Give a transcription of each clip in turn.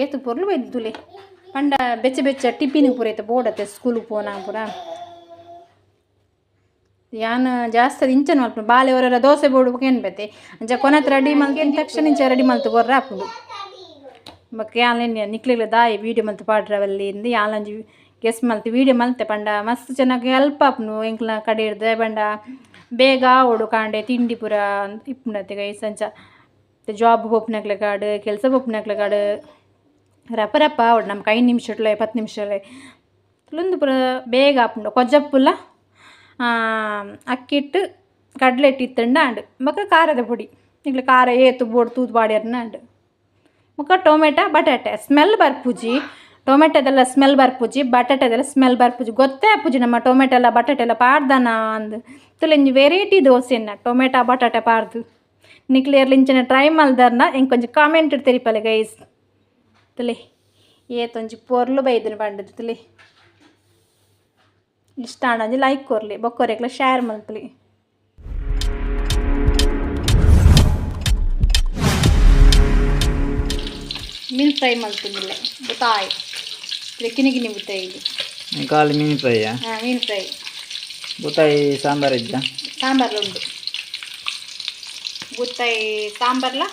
ಏತ್ ಪೊರ್ಲು ಬೈದು ತುಲೆ. ಪಂಡ ಬೆಚ್ಚ ಬೆಚ್ಚ ಟಿಫಿನ್ ಪೂರ ಐತೆ ಬೋಡತ್ತೆ ಸ್ಕೂಲ್ ಪೋನ ಪೂರ. ಯಾನ್ ಜಾಸ್ತಿ ಇಂಚನ ಮಲ್ಪುನು ಬಾಲೆ ಒರರ ದೋಸೆ ಬೋಡು ಕೇನ್ಪೆತೆ ಅಂಚ ಕೊನತ್ ರೆಡಿ ಮಲ್ತಿನ ತಕ್ಷಣ ಇಂಚ ರೆಡಿ ಮಲ್ತ್ ಕೊರ್ರೆ ಆಪುಂಡು. ಬೊಕ್ಕ ಯಾನ್ ಎನ್ನಿಯೆ ನಿಕ್ಲೆಗ್ಲ ದಾಯೆ ವೀಡಿಯೋ ಮಲ್ತ್ ಪಾಡ್ರೆ ಇಂದ್ ಯಾನ್ಲಂಜಿ ಗೆಸ್ ಮಲ್ತ್ ವೀಡಿಯೋ ಮಲ್ತೆ ಪಂಡ ಮಸ್ತ್ ಜನಕ್ ಹೆಲ್ಪ್ ಆಪುಂಡು ಎಂಕ್ಲ್ನ ಕಡೆರ್ದ್ ಪಂಡ ಬೇಗ ಆವೊಡು ಕಾಂಡೆ ತಿಂಡಿ ಪೂರ ಇಪ್ಪುಂಡತೆ ಗೈಸ್. ಅಂಚ ಜಾಬ್ ಪೋಪುನಕ್ಲೆಗಾಡ್ ಕೆಲಸ ಪೋಪುನಕ್ಲೆಗಾಡ್ ರಪ ರಪ ಆವೊಡು ನಮ್ಕ್ 5 ನಿಮಿಷಟ್ಲೆ 10 ನಿಮಿಷಲೆ ಉಂದು ಪೂರ ಬೇಗ ಆಪುಂಡು. ಕೊಜಪುಲ ಅಕ್ಕಿಟ್ಟು ಕಡಲೆ ಹಿಟ್ಟು ಇತ್ತುಂಡ ಆಂಡ್. ಬೊಕ್ಕ ಖಾರದ ಪೊಡಿ ನಿಕ್ಲೆ ಖಾರ ಏತ್ ಬೋಡು ತೂದು ಪಾಡ್ಯರ್ನ ಆಂಡ್. ಬೊಕ್ಕ ಟೊಮೆಟೊ ಬಟಾಟೆ ಸ್ಮೆಲ್ ಬರ್ಪುಜಿ, ಟೊಮೆಟೊದೆಲ್ಲ ಸ್ಮೆಲ್ ಬರ್ಪುಜಿ, ಬಟಾಟೆದೆಲ್ಲ ಸ್ಮೆಲ್ ಬರ್ಪುಜಿ, ಗೊತ್ತೇ ಆಪುಜಿ ನಮ್ಮ ಟೊಮೆಟೊ ಎಲ್ಲ ಬಟಾಟೆ ಎಲ್ಲ ಪಾಡ್ದನ ಅಂದ್. ತುಲೆಂಜಿ ವೆರೈಟಿ ದೋಸೆನ ಟೊಮೆಟೊ ಬಟಾಟೆ ಪಾಡ್ದು ನಿಕ್ಲೆ ಏರ್ಲ ಇಂಚನೆ ಟ್ರೈ ಮಲ್ದರ್ನ ಎಂಕ್ ಒಂಜಿ ಕಾಮೆಂಟ್ ತೆರಿಪಲೆ ಗೈಸ್. ತುಲೆ ಏತೊಂಜಿ ಪೊರ್ಲು ಬೈದಿನ ಪಂಡುದು ತುಲೆ. ಇಷ್ಟ ಆಂಡ ಒಂಜಿ ಲೈಕ್ ಕೊರ್ಲಿ ಬೊಕ್ಕೊರೆಗ್ಲ ಶೇರ್ ಮಲ್ಪುಲಿ. ಮೀನು ಫ್ರೈ ಮಲ್ತೊಂದುಲ್ಲೆ ಬುತಾಯ್ ಕಿನಿ ಕಿನಿ ಬುತ್ತಾಯಿ ಇದು. ಖಾಲಿ ಮೀನು ಫ್ರೈಯಾ? ಹಾಂ, ಮೀನು ಫ್ರೈ. ಬುತ್ತಾಯಿ ಸಾಂಬಾರ್ ಇದ್ದ? ಸಾಂಬಾರ್ಲ ಉಂಡು, ಬುತ್ತಾಯಿ ಸಾಂಬಾರ್ಲ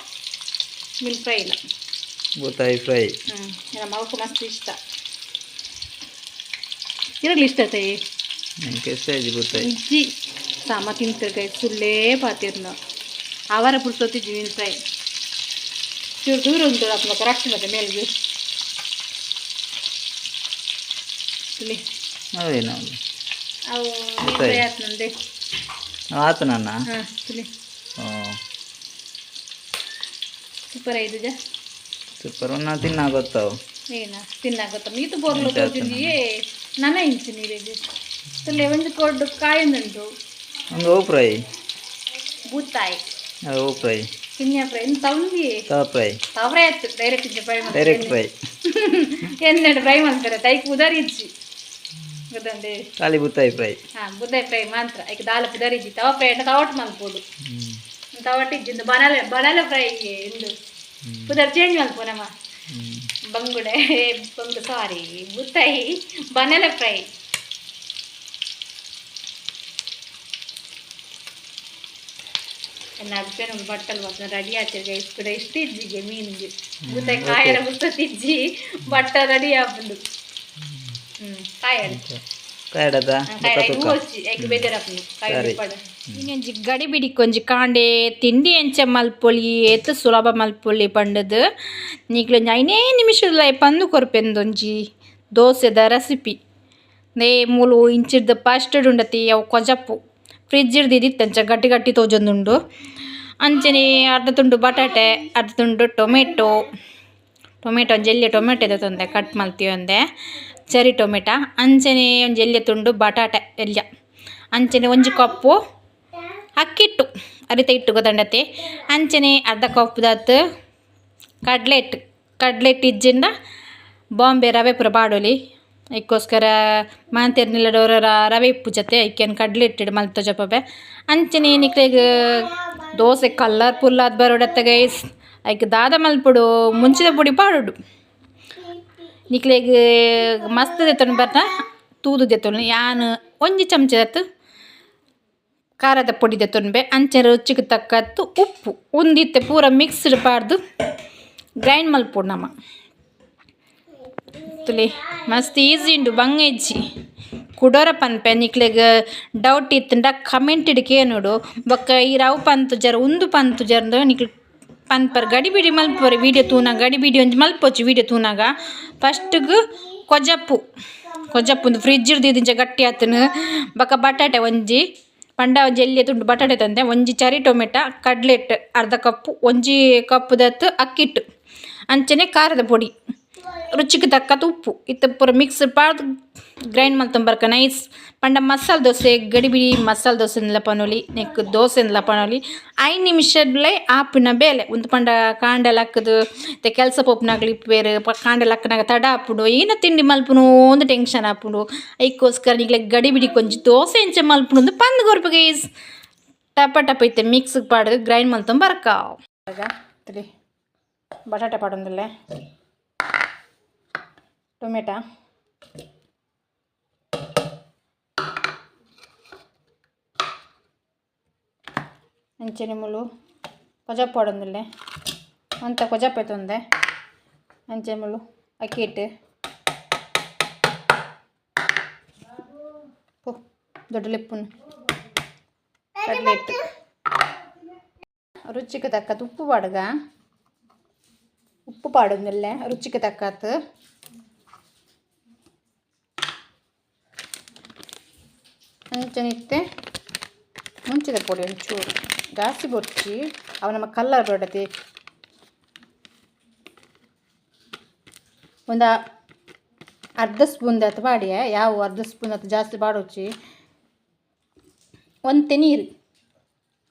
ಮೀನು ಫ್ರೈ ಇಲ್ಲ. ಬುತ್ತಾಯಿ ಫ್ರೈ. ಹ್ಞೂ, ನಮ್ಮ ಮಗಕ್ಕೂ ಮಸ್ತ್ ಇಷ್ಟ, ಇರಲಿ ಇಷ್ಟ ತಾಯಿ. എനിക്ക് ಇಷ್ಟ ಇಜ್ಜಿ ಬುತ್ತಾಯಿ. ಇಜ್ಜಿ ಸಾಮ ತಿಂತಾರೆ ಸುಳ್ಳೇ ಪಾತಿರ್ನ ಅವರ ಪುರ್ಸೊತ್ತಿಜ್ಜಿ ಮೀನು ಫ್ರೈ. ಚೂರು ದೂರ ಉಂಟು ಅಪ್ಪ ಕರೆಕ್ಟ್ ಮತ್ತೆ ಮೇಲ್ಗೆ ತುಲಿ. ಅವೇನು? ಅವು ಮೀನು ಫ್ರೈ ಆಯ್ತು ನಂದೆ. ಆತು ನನ್ನ. ಹಾಂ, ತುಲಿ. ಓ. ಸೂಪರ್ ಐದು. ಸೂಪರ್, ಒಂದು ತಿನ್ನ ಗೊತ್ತಾವು. ಏನ ತಿನ್ನ ಗೊತ್ತ ಮೀತು ಬೋರ್ಲು ತೋಜಿಂದಿಯೇ ನನ ಇಂಚು ನೀರಿಗೆ ತುಲೆ ಒಂಜಿ ಕೊಡ್ಡು ಕಾಯೊಂದುಂಟು. ಒಂದು ಓ ಫ್ರೈ. ಬೂತಾಯಿ. ಓ ಫ್ರೈ. ಕಿನ್ಯ ಫ್ರೈ ತವಂದಿ. ತವ ಫ್ರೈ. ತವ ಫ್ರೈ ಆಯ್ತು, ಡೈರೆಕ್ಟ್ ಇಂಚ ಫ್ರೈ. Direct fry. ಎಣ್ಣೆ ಫ್ರೈ ಮಾಡ್ತಾರೆ ತೈಕ್ ಉದಾರಿ ಇಜ್ಜಿ ಗೊತ್ತಂಡೆ. ಖಾಲಿ ಬುತ್ತಾಯಿ ಫ್ರೈ. ಹಾಂ, ಬುದ್ದಾಯಿ ಫ್ರೈ ಮಾತ್ರ, ಐಕ್ ದಾಲ ಪುದರ್ ಇಜ್ಜಿ. ತವ ಫ್ರೈ ಅಂದ್ರೆ ತವಟ್ ಮಲ್ಪೊಡು, ತವಟ್ ಇಜ್ಜಿ. ಇಂದು ಬಣಲೆ ಬಣಲೆ ಫ್ರೈ ಇಂದು ಪುದರ್ ಚೇಂಜ್ ಮಲ್ಪುನಮ್ಮ. ಬಂಗುಡೆ ಬಂಗು ಸಾರಿ ಬುತ್ತಾಯಿ ಬಣಲೆ ಫ್ರೈ. ಅಲ್ಪೇನ ಒಂದು ಬಟ್ಟಲ್ ಮಾತ್ರ ರೆಡಿ ಆಯ್ತು ಗೈಸ್. ಕೂಡ ಇಷ್ಟು ಇಜ್ಜಿಗೆ ಮೀನಿಗೆ ಬುತ್ತಾಯಿ ಕಾಯರ ಬುತ್ತತಿಜ್ಜಿ ಬಟ್ಟ ರೆಡಿ ಆಪುಂಡು. ಕಾಯಡ್. ಕಾಯಡದ. ಇನ್ನೊಂಜಿ ಗಡಿ ಬಿಡಿಕೊಂಜಿ ಕಾಂಡೆ ತಿಂಡಿ ಎಂಚ ಮಲ್ಪೊಲಿ, ಏತ್ ಸುಲಭ ಮಲ್ಪೊಲಿ ಪಂಡದು ನಿಕ್ಲೊಂಜಿ 5 ನಿಮಿಷದ ಪಂದು ಕೊರ್ಪೆಂದೊಂಜಿ ದೋಸೆದ ರೆಸಿಪಿ. ನೇ ಮೂಲು ಇಂಚಿರ್ದ ಫಸ್ಟ್ ಉಂಡತಿ ಅವು ಕೊಜಪ್ಪು ಫ್ರಿಜ್ ಇರ್ದು ಅಂಚ ಗಟ್ಟಿ ಗಟ್ಟಿ ತೋಜೊಂದುಂಡು. ಅಂಚನೆ ಅರ್ಧ ತುಂಡು ಬಟಾಟೆ, ಅರ್ಧ ತುಂಡು ಟೊಮೆಟೊ, ಟೊಮೆಟೊ ಒಂಜಿ ಎಲ್ಯ ಟೊಮೆಟೊ ತಂದೆ ಕಟ್ ಮಲ್ತಿಯೊಂದೆ ಚೆರಿ ಟೊಮೆಟೊ. ಅಂಚನೆ ಒಂಜಿ ಎಲ್ಯ ತುಂಡು ಬಟಾಟೆ ಎಲ್ಯ. ಅಂಚನೆ ಒಂಜಿ ಕಪ್ಪು ಅಕ್ಕಿಟ್ಟು ಅರಿತ ಹಿಟ್ಟು ಗೊತ್ತಂಡತೆ. ಅಂಚನೆ ಅರ್ಧ ಕಪ್ದಾತ್ ಕಡಲೆ ಹಿಟ್ಟು, ಕಡಲೆ ಹಿಟ್ಟು ಇಜ್ಜಿಂಡ ಬಾಂಬೆ ರವೆ ಪೂರ ಪಾಡೊಲಿ. ಐಕ್ಕೋಸ್ಕರ ಮಾಂತೆರ್ನಿಲ್ಲಡೋರ ರವೆ ಇಪ್ಪು ಜೊತೆ ಐಕೆನ್ ಕಡಲೆ ಹಿಟ್ಟು ಮಲ್ತ ಜಪಬೆ. ಅಂಚನೆ ನಿಕ್ಲೆಗ್ ದೋಸೆ ಕಲರ್ಫುಲ್ ಆದ್ ಬರೋಡತ್ತ ಗೈಸ್. ಐಕ್ ದಾದ ಮಲ್ಪೊಡು, ಮುಂಚಿದ ಪೊಡಿ ಪಾಡೊಡು. ನಿಕ್ಲೆಗ್ ಮಸ್ತ್ ದೆತ್ತೊಂಡು ಬರ್ನ ತೂದು ದೆತ್ತೊಂಡು ಯಾನ್ ಒಂಜಿ ಚಮಚದತ್ತು ಖಾರದ ಪೊಡಿ ದೆತ್ತೊನ್ಬೆ. ಅಂಚೆ ರುಚಿಗೆ ತಕ್ಕತ್ತು ಉಪ್ಪು ಉಂದಿತ್ತೆ ಪೂರ ಮಿಕ್ಸ್ಡ್ ಪಾಡ್ದು ಗ್ರೈಂಡ್ ಮಲ್ಪೊಡು ನಮ. ತುಲೆ ಮಸ್ತ್ ಈಸಿ ಉಂಡು ಬಂಗ ಇಜ್ಜಿ. ಕುಡೋರ ಪನ್ಪೆ ನಿಕ್ಲೆಗ್ ಡೌಟ್ ಇತ್ತುಂಡ ಕಮೆಂಟ್ ಕೇನೋಡು. ಬೊಕ್ಕ ಈ ರವು ಪಂತುಜರ್ ಉಂದು ಪಂತುಜರ್ ನಿಕ್ಲ್ ಪನ್ಪರ್ ಗಡಿಬಿಡಿ ಮಲ್ಪುವರೆ ವೀಡಿಯೋ ತೂನಾಗ ಗಡಿಬಿಡಿ ಒಂಜಿ ಮಲ್ಪೊಚ್ಚಿ ವೀಡಿಯೋ ತೂನಾಗ. ಫಸ್ಟ್ಗ್ ಕೊಜಪ್ಪು ಕೊಜಪ್ಪು ಒಂದು ಫ್ರಿಜ್ ಇಂಚ ಗಟ್ಟಿ ಆತುನು. ಬೊಕ್ಕ ಬಟಾಟೆ ಒಂಜಿ ಪಂಡ ಒಂಜಿ ಎಲ್ಯ ತುಂಡು ಬಟಾಟೆ ತಂದೆ, ಒಂಜಿ ಚರಿ ಟೊಮೆಟೊ, ಕಡಲೆ ಹಿಟ್ಟು ಅರ್ಧ ಕಪ್ಪು, ಒಂಜಿ ಕಪ್ಪುದತ್ತು ಅಕ್ಕಿಟ್ಟು, ಅಂಚನೆ ಖಾರದ ಪೊಡಿ, ರುಚಿಗೆ ತಕ್ಕತ್ ಉಪ್ಪು ಇತ್ತೆ ಪೂರ ಮಿಕ್ಸ್ ಪಾಡ್ದ್ ಗ್ರೈಂಡ್ ಮಲ್ತೊಂಬರ್ಕ ನೈಸ್. ಪಂಡ ಮಸಾಲೆ ದೋಸೆ ಗಡಿಬಿಡಿ ಮಸಾಲೆ ದೋಸೆನ್ಲ ಪನೊಲಿ, ನೆಕ್ಕ್ ದೋಸೆನ್ಲ ಪನೊಲಿ. 5 ನಿಮಿಷಡ್ಲೆ ಆಪಿನ ಬೇಲೆ ಉಂದು. ಪಂಡ ಕಾಂಡೆ ಲಕ್ಕುದು ಇತ್ತೆ ಕೆಲಸ ಪೋಪುನಕುಲು ಇಪ್ಪುವೆರ್, ಕಾಂಡೆ ಲಕ್ಕುನಗ ತಡ ಆಪುಂಡು, ಏನ ತಿಂಡಿ ಮಲ್ಪುನು ಅಂದ್ ಟೆನ್ಷನ್ ಆಪುಂಡು. ಐಕ್ಕೋಸ್ಕರ ನಿಕ್ಲೆಗ್ ಗಡಿಬಿಡಿ ಕೊಂಚಿ ದೋಸೆ ಎಂಚ ಮಲ್ಪುನು ಅಂದ್ ಪಂದ್ ಕೊರ್ಪೆ ಗೈಸ್. ಟಪ ಟಪ ಇತ್ತೆ ಮಿಕ್ಸ್ ಪಾಡ್ದ್ ಗ್ರೈಂಡ್ ಮಲ್ತೊಂಬರ್ಕ. ಬಟಾಟೆ ಪಾಡೊಂದುಲ್ಲೆ. ಟೊಮೆಟೊ. ಅಂಚನೆ ಮೂಲು ಕೊಜಪು ಪಾಡೊಂದುಲ್ಲೆ. ಒಂತೆ ಕೊಜಪು ಎತ್ತೊಂದೆ. ಅಂಚನೆ ಮೂಲು ಅಕ್ಕಿ ಹಿಟ್ಟು ಪೋ ದೊಡ್ಡ ಲೆಪ್ಪುನು ಕಡಲೆ ಹಿಟ್ಟು. ರುಚಿಗೆ ತಕ್ಕತ್ ಉಪ್ಪು ಪಾಡುಗ. ಉಪ್ಪು ಪಾಡೊಂದುಲ್ಲೆ ರುಚಿಗೆ ತಕ್ಕತ್. ಅಂಚನೆ ಇತ್ತೆ ಮುಂಚಿದ ಪೊಡಿ ಒಂಚೂರು, ಜಾಸ್ತಿ ಬೊರ್ಚಿ, ಅವು ನಮ್ಮ ಕಲ್ಲರ್ ಬೋಡತಿ. ಒಂದು ಅರ್ಧ ಸ್ಪೂನ್ ಆತು ಪಾಡಿಯೆ ಯಾವ ಅರ್ಧ ಸ್ಪೂನ್ ಆತು, ಜಾಸ್ತಿ ಪಾಡೊಚ್ಚಿ. ಒಂತೆ ನೀರು,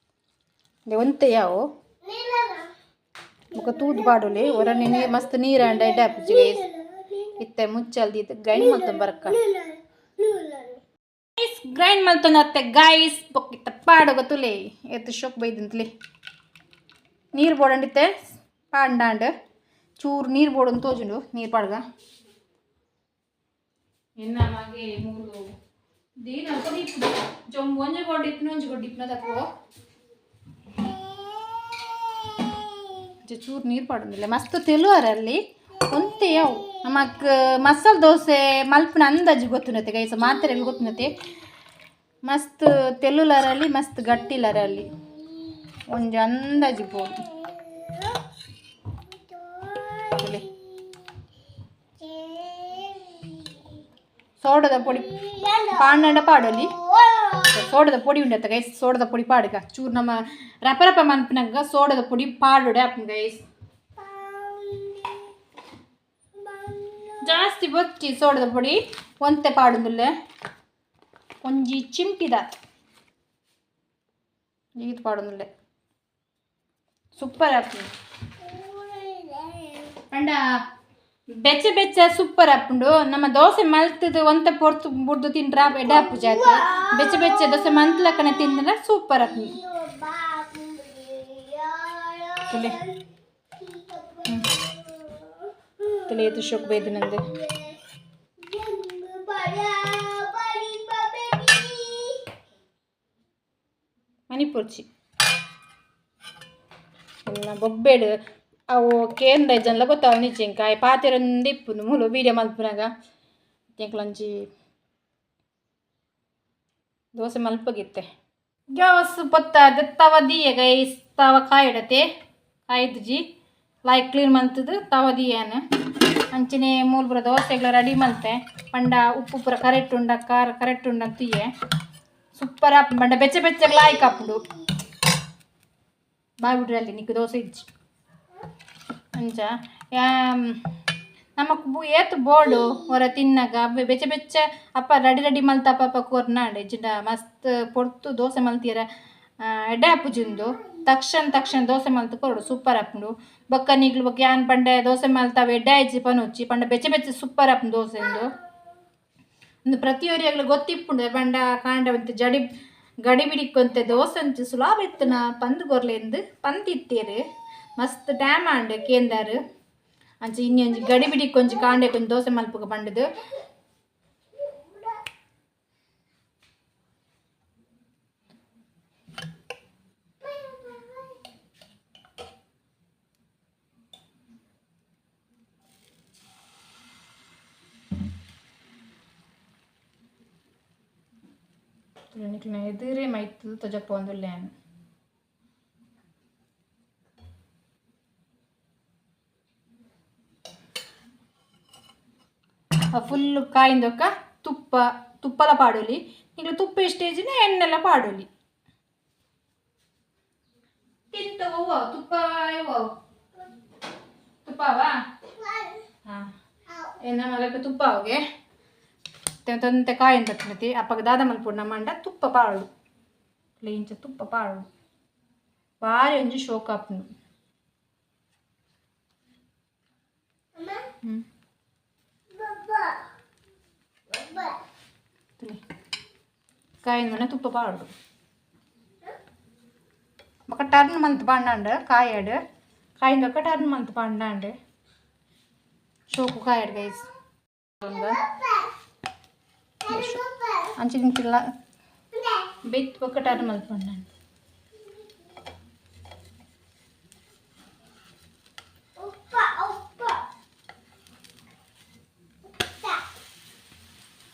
ಒಂತೆ ಯಾವು. ಬೊಕ ತೂದು ಪಾಡೊಲಿ. ಒರನೆ ನೀರು ಮಸ್ತ್ ನೀರು ಆಂಡ ಎಡ್ಡೆ ಆಪುಜಿ. ಇತ್ತೆ ಮುಚ್ಚಲ್ದೀತ್ ಗ್ರೈಂಡ್ ಮಲ್ತೊಂದು ಬರಕ್ಕ. ಗ್ರೈಂಡ್ ಮಲ್ತೊಂದು ಅತ್ತೆ ಗೈಸ್. ಬೊಕ್ಕ ಇತ್ತೆ ಪಾಡುಗ ತುಲೆ ಏತ್ ಶೋಕ್ ಬೈದಂತಲಿ. ನೀರು ಬೋಡಂಡಿತ್ತೆ ಪಾಂಡಾಂಡ್ ಚೂರು ನೀರು ಬೋಡಂದು ತೋಜುಂಡು. ನೀರು ಪಾಡ್ಗ. ಎನ್ನ ಮಗೆ ಮೂಲು ದೀನ ಕೊಡಿಪ್ಪು ಜೊಂಬು ಒಂಜಿ ಕೊಡಿಪ್ಪು, ಒಂಜಿ ಕೊಡಿಪ್ಪುನ ತಕ್ಕೋ. ಚೂರು ನೀರು ಪಾಡೊಂದಿಲ್ಲ. ಮಸ್ತ್ ತೆಲುವರಲ್ಲಿ ಒಂತೆ ಯಾವು. ನಮಕ್ ಮಸಾಲೆ ದೋಸೆ ಮಲ್ಪುನ ಅಂದಾಜು ಗೊತ್ತುಂಡತೆ ಗೈಸ, ಮಾತೆರೆಗ್ ಗೊತ್ತುಂಡತೆ. ಮಸ್ತ್ ತೆಲ್ಲುಲರಲ್ಲಿ, ಮಸ್ತ್ ಗಟ್ಟಿಲರಲ್ಲಿ ಒಂಜಿ ಅಂದಾಜು ಬೋಡು. ತೂಲೆ. ಸೋಡದ ಪೊಡಿ ಪಾಂಡಂಡ ಪಾಡೊಲಿ. ಸೋಡದ ಪೊಡಿ ಉಂಡತ್ತ ಗೈಸ್, ಸೋಡದ ಪೊಡಿ ಪಾಡುಗ ಚೂರು. ನಮ್ಮ ರಪ ರಪ ಮನ್ಪುನಗ ಸೋಡದ ಪೊಡಿ ಪಾಡೊಡೆ ಆಪುಂಡು ಗೈಸ್. ಜಾಸ್ತಿ ಬೊಚ್ಚಿ ಸೋಡದ ಪೊಡಿ, ಒಂತೆ ಪಾಡೊಂದುಲ್ಲೆ, ಒಂಜಿ ಚಿಮ್ಟಿದಾತ್ ಈತ್ ಪಾಡೊಂದುಲ್ಲೆ. ಸೂಪರ್ ಆಪುಂಡು ಪಂಡ ಬೆಚ್ಚ ಬೆಚ್ಚ ಸೂಪರ್ ಆಪುಂಡು. ನಮ್ಮ ದೋಸೆ ಮಲ್ತದು ಒಂತೆ ಪೊರ್ತು ಬುಡ್ದು ತಿಂಡ್ರ ಎಡ್ಡೆ ಆಪುಜಿ ಆತ್. ಬೆಚ್ಚ ಬೆಚ್ಚ ದೋಸೆ ಮಂತ್ಲಕ್ಕನೆ ತಿಂದ್ರೆ ಸೂಪರ್ ಆಪುಂಡು. ತುಲೆ ತುಲೆ ಏತ್ ಶೋಕ್ ಬೈದಿನಂದು. ಮನಿಪೊರ್ಚಿ ಎನ್ನ ಬೊಬ್ಬೆಡ್ ಅವು ಕೇಂದ್ರ ಜನಲ ಗೊತ್ತಾವೊಂದಿಜ್ಜಿ ಎಂಕ್. ಆಯೆ ಪಾತೆರೊಂದೇ ಇಪ್ಪುನು ಮೂಲು ವೀಡಿಯೋ ಮಲ್ಪುನಗ. ಎಂಕ್ಲೊಂಜಿ ದೋಸೆ ಮಲ್ಪಗಿತ್ತೆ. ಗ್ಯಾಸ್ ಪೊತ್ತಾದ್ ತವ ದೀಯ ಗೈಸ್. ತವ ಕಾಯಿಡತೆ, ಕಾಯ್ದಿಜಿ. ಲಾಯ್ಕ್ ಕ್ಲೀನ್ ಮಲ್ತುದು ತವ ದೀಯಾನ. ಅಂಚನೆ ಮೂಲು ಪೂರ ದೋಸೆಗ್ಲ ರೆಡಿ ಮಲ್ತೆ. ಪಂಡ ಉಪ್ಪು ಪೂರ ಕರೆಕ್ಟ್ ಉಂಡ, ಖಾರ ಕರೆಕ್ಟ್ ಉಂಡ ತೂಯೆ. ಸೂಪರ್ ಆಪುಂಡು. ಪಂಡ ಬೆಚ್ಚ ಬೆಚ್ಚಗ್ ಲಾಯ್ಕ್ ಆಪುಂಡು. ಬಾಯ್ ಬುಡ್ರಲ್ಲಿ ನಿಕ್ಕ್ ದೋಸೆ ಇಜ್ಜಿ. ಅಂಚ ನಮಕ್ ಏತ್ ಬೋಡು ಒರ ತಿನ್ನಗ ಬೆಚ್ಚ ಬೆಚ್ಚ ಅಪ್ಪ ರೆಡಿ ರೆಡಿ ಮಲ್ತ್ ಅಪ್ಪ ಅಪ್ಪ ಕೊರ್ನಾಂಡ್. ಇಜ್ಜಿಂಡ ಮಸ್ತ್ ಪೊರ್ತು ದೋಸೆ ಮಲ್ತಿಯರ ಎಡ್ಡೆ ಆಪುಜಿ ಉಂದು. ತಕ್ಷಣ ತಕ್ಷಣ ದೋಸೆ ಮಲ್ತ್ ಕೊರೊಡು, ಸೂಪರ್ ಆಪುಂಡು. ಬೊಕ್ಕ ನಿಕ್ಲು ಬೊಕ್ಕ ಯಾನ್ ಪಂಡೆ ದೋಸೆ ಮಲ್ತ್ ಅವು ಎಡ್ಡೆ ಆಯಿಜಿ ಪನೊಚ್ಚಿ. ಪಂಡ ಬೆಚ್ಚ ಬೆಚ್ಚ ಸೂಪರ್ ಆಪುಂಡು ದೋಸೆ ಉಂದು. ಉಂದು ಪ್ರತಿಯೊರಿಯಗ್ಲ ಗೊತ್ತಿಪ್ಪುಂಡು. ಪಂಡ ಕಾಂಡೆ ಒಂತೆ ಜಡಿ ಗಡಿಬಿಡಿಕೊಂತೆ ದೋಸೆ ಒಂಚಿ ಸುಲಭ ಇತ್ತುನ ಪಂದ್ ಕೊರ್ಲೆಂದು ಪಂತಿತ್ತೇರು. ಮಸ್ತ್ ಟೈಮ್ ಆಂಡ್ ಕೇಂದಾರ್. ಅಂಚ ಇನಿ ಒಂಜಿ ಗಡಿಬಿಡಿಕ್ ಒಂಜಿ ಕಾಂಡೆ ಒಂಜಿ ದೋಸೆ ಮಲ್ಪುಗ ಪಂಡುದು. ನಿಕ್ಲೆನ ಎದುರೇ ಮೈತ್ ತೊಜಪೊಂದುಲ್ಲೆ ಯಾನ್. ಫುಲ್ ಕಾಯಿಂದೊಕ್ಕ ತುಪ್ಪ, ತುಪ್ಪಲ ಪಾಡೊಲಿ. ನಿಕ್ಲೆ ತುಪ್ಪ ಇಷ್ಟ ಇಜ್ಜಿಂಡ ಎಣ್ಣೆಲ ಪಾಡೊಲಿ. ತಿಂತ ಒವ್ವ ತುಪ್ಪ ಒವ್ವ ತುಪ್ಪವಾ? ಹಾಂ, ಎನ್ನ ಮಗಕ್ಕೆ ತುಪ್ಪ ಅವುಗೆ ತಂತೆ ಕಾಯಿಂದ ತಿನ್ನತಿ. ಅಪ್ಪಗ ದಾದ ಮಲ್ಪೊಡು ನಮ್ಮಂಡ ತುಪ್ಪ ಪಾಡು ಇಂಚ ತುಪ್ಪ ಪಾಡು. ಬಾರಿ ಒಂಜಿ ಶೋಕ್ ಆಪುಂಡು. ಹ್ಞೂ, ಕಾಯಿನ ಮನೆ ತುಪ್ಪ ಪಾಡು. ಬೊಕ ಟರ್ನ್ ಮಂತ್ ಪಾಂಡಾಂಡ್ ಕಾಯಡ್. ಕಾಯಿಂದ ಬೊಕ ಟರ್ನ್ ಮಂತ್ ಪಾಂಡಾಂಡ್. ಶೋಕು ಕಾಯಡ್ ಗೈಸ್. ಅಂಚಿನ ಬೆತ್ ಬೊಕ್ಕ ಟರ್ನ್ ಮಲ್ಪೊಂಡು ನಾನು.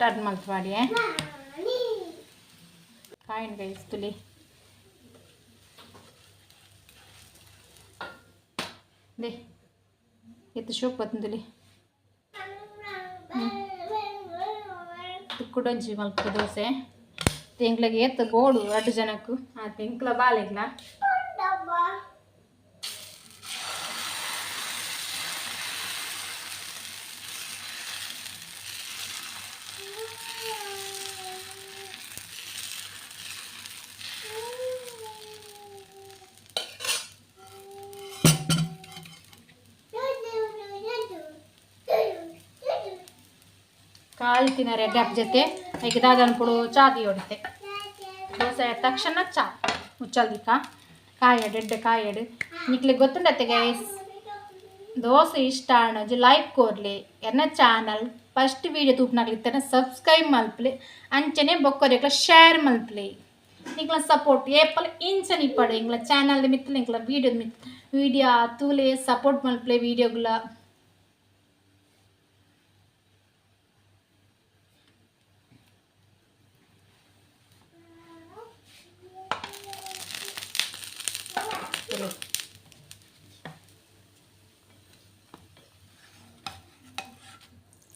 ಟರ್ನ್ ಮಲ್ತ್ವಾಡಿ ಕಾಯಿನ್ ಗೈಸ್ ತುಲಿ they ಎತ್ತು ಶೋಕ್ ಬತ್ತಂದುಲಿ ಕುಡೊಂಜಿ ಮಲ್ಪ ದೋಸೆ ಎಂಕ್ಲೆಗ್ ಏತ್ ಬೋಡು ರಡ್ಡ್ ಜನಕ್ಕು ಆತ್ ಎಂಕ್ಲ ಬಾಲೆಗ್ಲ ಕಾಲು ತಿನ್ನರೆ ಡ್ಯಾಪ್ ಜೊತೆ ಐಕೆ ದಾದನ್ಪುಡು ಚಾ ಹೊಡಿತೆ ದೋಸೆ ಆದ ತಕ್ಷಣ ಚಾ ಮುಚ್ಚಲ್ದಿಕ್ಕ ಕಾಯಡು ಎಡ್ಡೆ ಕಾಯಡು ನಿಕ್ಲೆ ಗೊತ್ತುಂಡತ್ತೆ ಗೈಸ್ ದೋಸೆ ಇಷ್ಟ ಆಂಡ ಲೈಕ್ ಕೊರ್ಲಿ ಎನ್ನ ಚಾನಲ್ ಫಸ್ಟ್ ವೀಡಿಯೋ ತೂಪನಾಗ್ಲಿತ್ತನ ಸಬ್ಸ್ಕ್ರೈಬ್ ಮಲ್ಪಲೆ ಅಂಚನೆ ಬೊಕ್ಕೊರೆಕ್ಲ ಶೇರ್ ಮಲ್ಪಲೆ ನಿಕ್ಲ ಸಪೋರ್ಟ್ ಏಪಲ್ ಇಂಚನೆ ಇಪ್ಪಡು ಎಂಗ್ಲ ಚಾನಲ್ ಮಿತ್ತಲ ಎಂಕ್ಲ ವೀಡಿಯೋ ಮಿತ್ ವೀಡಿಯೋ ತೂಲೆ ಸಪೋರ್ಟ್ ಮಲ್ಪಲೆ ವೀಡಿಯೋಗ್ಲ.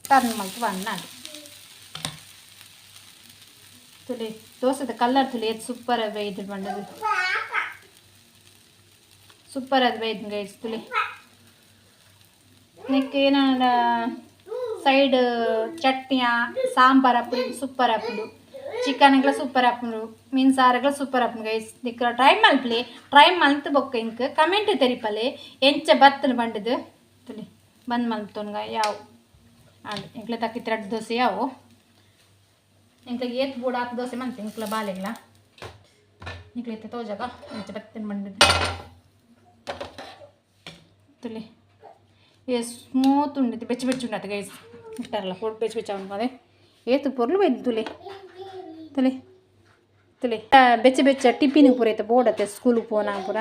ಟರ್ನ್ ಮಲ್ತು ಬಣ್ಣಾಡು ತುಲಿ ದೋಸೆದ ಕಲರ್ ತುಲಿ ಏತ್ ಸೂಪರ್ ಆದ್ ಬೈದು ಬಂಡದು ಸೂಪರ್ ಆದ್ ಬೈದು ಗೈಸ್ ತುಲಿ. ನೆಕ್ ಏನಾಂಡ ಸೈಡ್ ಚಟ್ನಿಯ ಸಾಂಬಾರ್ ಆಪುಂಡು ಸೂಪರ್ ಆಪುಂಡು ಚಿಕನ್ಗ್ಲ ಸೂಪರ್ ಆಪುಂಡು ಮೀನ್ ಸಾರುಗ್ಲ ಸೂಪರ್ ಆಪುಂಡು ಗೈಸ್. ನಿಕ್ ಟ್ರೈ ಮಲ್ಪಲೆ ಟ್ರೈ ಮಲ್ತ್ ಬೊಕ್ಕ ಇಂಕ್ ಕಮೆಂಟ್ ತೆರಿಪಲೆ ಎಂಚ ಬತ್ತನ ಬಂಡದು ತುಲಿ ಬಂದ್ ಮಲ್ತೊನ್ಗ ಯಾವು ಆಂಡ್ ಎಂಕ್ಲೆ ತಕ್ಕಿತ್ ರಡ್ಡ್ ದೋಸೆ ಯಾವು ಎಂಕ್ಲೆಗ್ ಏತ್ ಬೋಡು ಆತ್ ದೋಸೆ ಮಂತೆ ಎಂಕ್ಲ ಬಾಲೆಗ್ಲ ನಿಕ್ಲೆ ಇತ್ತೆ ತೋಜಗ ಎಂಚ ಬತ್ತನ ಬಂಡದು ತುಲಿ ಏ ಸ್ಮೂತ್ ಉಂಡು ಬೆಚ್ಚ ಬೆಚ್ಚ ಉಂಡತ ಗೈಸ್ ಇಟ್ಟಾರಲ್ಲ ಫುಡ್ ಬೆಚ್ಚ ಬೆಚ್ಚ ಉಂಡು ಏತ್ ಪೊರ್ಲು ಬೈದು ತುಲಿ ತುಲಿ ತುಲಿ ಬೆಚ್ಚ ಬೆಚ್ಚ ಟಿಫಿನ್ ಪೂರ ಐತೆ ಬೋಡತ್ತೆ ಸ್ಕೂಲ್ ಪೋನಾ ಪೂರ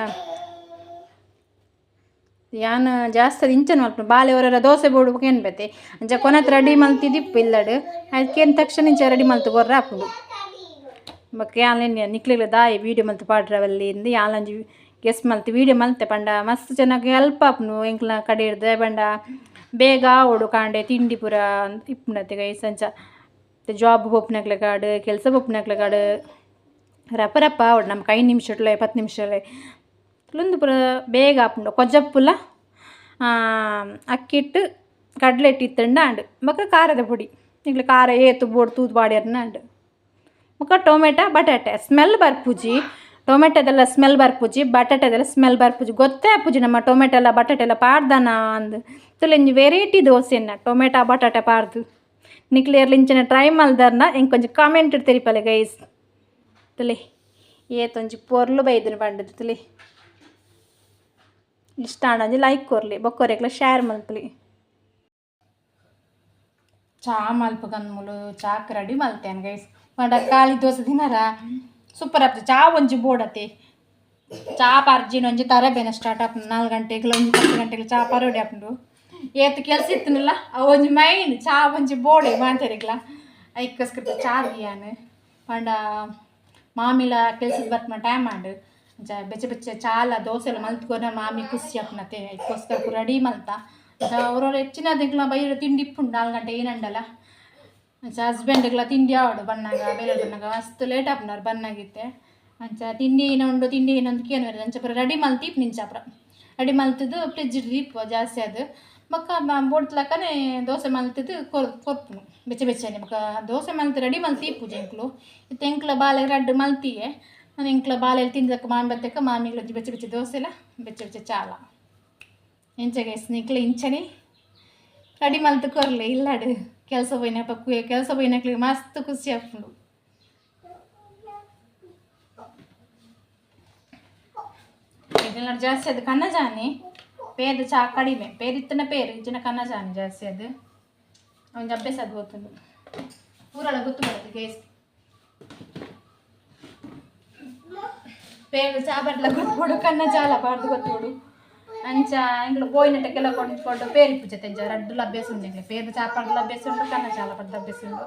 ಯಾನ್ ಜಾಸ್ತಿ ಇಂಚನ ಮಲ್ಪುನು ಬಾಲೆ ಅವರೆಲ್ಲ ದೋಸೆ ಬೋಡು ಏನ್ ಬತ್ತೆ ಅಂಚ ಕೊನತ್ ರೆಡಿ ಮಲ್ತಿದಿಪ್ಪು ಇಲ್ಲಡ್ ಅದಕ್ಕೇನು ತಕ್ಷಣ ಇಂಚ ರೆಡಿ ಮಲ್ತು ಕೊರ್ರ ಆಪುಂಡು. ಬೊಕ್ಕ ಯಾನ್ ನಿಕ್ಲೆಗ್ಲ ದಾಯೆ ವೀಡಿಯೋ ಮಲ್ತ್ ಪಾಡ್ರವಲ್ಲಿ ಇಂದ್ ಯಾನ್ಲಂಜಿ ಗೆಸ್ ಮಲ್ತ್ ವೀಡಿಯೋ ಮಲ್ತೆ ಪಂಡ ಮಸ್ತ್ ಜನಕ್ ಹೆಲ್ಪ್ ಆಪುಂಡು ಎಂಕ್ಲ ಕಡೆ ಇರ್ದ್ ಪಂಡ ಬೇಗ ಆವೊಡು ಕಾಂಡೆ ತಿಂಡಿ ಪೂರ ಇಪ್ಪುಂಡತೆ ಗೈಸ್. ಅಂಚ ಜಾಬ್ ಪೋಪುನಕ್ಲೆಗಾಡ್ ಕೆಲಸ ಪೋಪುನಕ್ಲೆಗಾಡ್ ರಪ ರಪ ಆವೊಡು ನಮಕ್ 5 ನಿಮಿಷಟ್ಲೆ 10 ನಿಮಿಷಲೆ ಉಂದು ಪೂರ ಬೇಗ ಆಪುಂಡು. ಕೊಜಪ್ಪುಲ ಅಕ್ಕಿಟ್ಟು ಕಡಲೆ ಹಿಟ್ಟು ಇತ್ತುಂಡ ಆಂಡ್ ಬೊಕ್ಕ ಖಾರದ ಪೊಡಿ ನಿಕ್ಲೆ ಖಾರ ಏತ್ ಬೋಡು ತೂದು ಪಾಡ್ಯರ್ನ ಆಂಡ್ ಬೊಕ್ಕ ಟೊಮೆಟೊ ಬಟಾಟೆ ಸ್ಮೆಲ್ ಬರ್ಪುಜಿ ಟೊಮೆಟೊದೆಲ್ಲ ಸ್ಮೆಲ್ ಬರ್ಪುಜಿ ಬಟಾಟೆದೆಲ್ಲ ಸ್ಮೆಲ್ ಬರ್ಪುಜಿ ಗೊತ್ತೇ ಆಪುಜಿ ನಮ್ಮ ಟೊಮೆಟೊ ಎಲ್ಲ ಬಟಾಟೆ ಎಲ್ಲ ಪಾಡ್ದನ ಅಂದ್ ತುಲೆ ಒಂಜಿ ವೆರೈಟಿ ದೋಸೆನ ಟೊಮೆಟೊ ಬಟಾಟೆ ಪಾಡ್ದು ನಿಕ್ಲೆ ಏರ್ಲ ಇಂಚಿನ ಟ್ರೈ ಮಲ್ದರ್ನ ಎಂಕ್ ಒಂಜಿ ಕಾಮೆಂಟ್ ತೆರಿಪಲೆ ಗೈಸ್. ತುಲೆ ಏತೊಂಜಿ ಪೊರ್ಲು ಬೈದಿನ ಪಂಡುದು ತುಲೆ ಇಷ್ಟ ಆಂಡ ಒಂಜಿ ಲೈಕ್ ಕೊರ್ಲಿ ಬೊಕ್ಕೊರೆಗ್ಲ ಶೇರ್ ಮಲ್ಪಲಿ. ಚಾ ಮಲ್ಪುಗಂದ್ ಚಾಕ್ ರೆಡಿ ಮಲ್ತೇನೆ ಗೈಸ್ ಪಂಡ ಖಾಲಿ ದೋಸೆ ತಿನ್ನರ ಸೂಪರ್ ಆಪುಜಿ ಚಾ ಒಂಜಿ ಬೋಡತೆ ಚಾ ಪರ್ಜಿನ ಒಂಜಿ ತರಬೇನೆ ಸ್ಟಾರ್ಟ್ ಆಪುಂಡು 4 ಗಂಟೆಗ್ಲ ಒಂಜಿ 10 ಗಂಟೆಗ್ಲ ಚಾ ಪರೋಡಿ ಆಪುಂಡು ಏತ್ ಕೆಲಸ ಇತ್ತುನಲ್ಲ ಅವು ಒಂಜಿ ಮೈನ್ ಚಾ ಒಂಜಿ ಬೋಡೆ ಮಾಂತೆರೆಗ್ಲ ಐಕ್ಕೋಸ್ಕರ ಚಾ ದಿಯಾನ್ ಪಂಡ ಮಾಮಿಲ ಕೆಲ್ಸದ ಬರ್ಪುನ ಟೈಮ್ ಆಂಡ್ ಅಂಚ ಬೆಚ್ಚ ಬೆಚ್ಚ ಚಾಲ ದೋಸೆ ಎಲ್ಲ ಮಲ್ತ್ಕೊನ ಮಾಮಿ ಖುಷಿ ಆಪುನತೆ ಐಕ್ಕೋಸ್ಕರ ಪೂರ ರೆಡಿ ಮಲ್ತ ಅವ್ರವ್ರು ಹೆಚ್ಚಿನ ಎಂಕ್ಲ ಬೈರ ತಿಂಡಿ ಇಪ್ಪುಂಡು 4 ಗಂಟೆ ಏನಂಡಲ ಅಂಚ ಹಸ್ಬೆಂಡ್ಗ್ಲ ತಿಂಡಿ ಆವಡು ಬನ್ನಾಗ ಬೇಲೆ ಬನ್ನಾಗ ಮಸ್ತ್ ಲೇಟ್ ಆಪುನಾರು ಬನ್ನಾಗಿತ್ತೆ ಅಂಚ ತಿಂಡಿ ಏನ ಉಂಡು ತಿಂಡಿ ಏನೊಂದು ಕೇನು ಅಂಚ ಪೂರ ರೆಡಿ ಮಲ್ತಿ ನಿಂಚ ಪೂರ ರೆಡಿ ಮಲ್ತಿದ್ದು ಫ್ರಿಜ್ ದೀಪುವ ಜಾಸ್ತಿ ಅದು ಬೊಕ್ಕ ಬೋಡ್ತಲಕ್ಕನೆ ದೋಸೆ ಮಲ್ತಿದ್ದು ಕೊರ್ಪುನು ಬೆಚ್ಚ ಬೆಚ್ಚನೆ ಬೊಕ್ಕ ದೋಸೆ ಮಲ್ತ್ ರೆಡಿ ಮಲ್ತಿ ಇಪ್ಪುಜಿ ಎಂಕ್ಲು ಇತ್ತೆ ಎಂಕ್ಲ ಬಾಲೆಗ್ ರಡ್ಡ್ ಮಲ್ತಿಯೆ ನಾನು ಎಂಕ್ಲ ಬಾಲೆಲ್ ತಿಂದಕ್ಕ ಮಾಮಿ ಬತ್ತಕ್ಕ ಮಾಮಿಗ್ಲ ಒಂಜಿ ಬೆಚ್ಚ ಬೆಚ್ಚ ದೋಸೆಲ ಬೆಚ್ಚ ಬೆಚ್ಚ ಚಾಲ ಎಂಚ ಗೈಸ್ ನಿಕ್ಲೆ ಇಂಚನೆ ರೆಡಿ ಮಲ್ತ್ ಕೊರ್ಲೆ ಇಲ್ಲಡ್ ಕೆಲಸ ಪೋಯಿನ ಕೆಲಸ ಪೋಯಿನಕ್ಲೆಗ್ ಮಸ್ತ್ ಖುಷಿ ಆಪುಂಡು. ಇದೆಲ್ಲ ಜಾಸ್ತಿ ಅದು ಕನ್ನಜಾನಿ ಪೇದ ಚಾ ಕಡಿಮೆ ಪೇರು ಇತ್ತನ ಪೇರು ಇಜ್ಜಿನ ಕನ್ನಜಾನಿ ಜಾಸ್ತಿ ಅದು ಒಂಜಿ ಅಭ್ಯಾಸ ಅದು ಗೊತ್ತುಂಡು. ಪೂರಲ ಗೊತ್ತು ಬರುತ್ತೆ ಗೈಸ್. ಪೇರು ಚಾ ಬರ್ಲ ಗೊತ್ತುಡು, ಕನ್ನ ಚಾಲ ಬಾರ್ದು ಗೊತ್ತುಡು. ಅಂಚ ಎಂಕ್ಲು ಪೋಯಿನಟ್ಟ ಕೆಲ ಕೊಂಡು ಪೇರಿ ಪೂಜೆ ತೆಂಚ ರಡ್ಡುಲ ಅಭ್ಯಾಸ ಉಂಡು ಎಂಕ್ಲೆ. ಪೇರು ಚಾ ಪಡ್ಲ ಅಭ್ಯಾಸ ಉಂಡು, ಕನ್ನ ಚಾಲ ಪಡ್ದ ಅಭ್ಯಾಸ ಉಂಡು.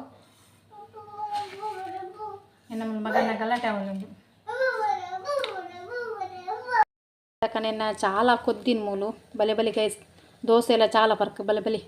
ನಮ್ಮ ಮಗನ ಗಲಾಟೆ ಉಂಡು. ನಿನ್ನ చాలా కొద్దిన్ మూలు. భలే భలే గైస్, దోశ ఇలా చాలా పర్క్. భలే భలే.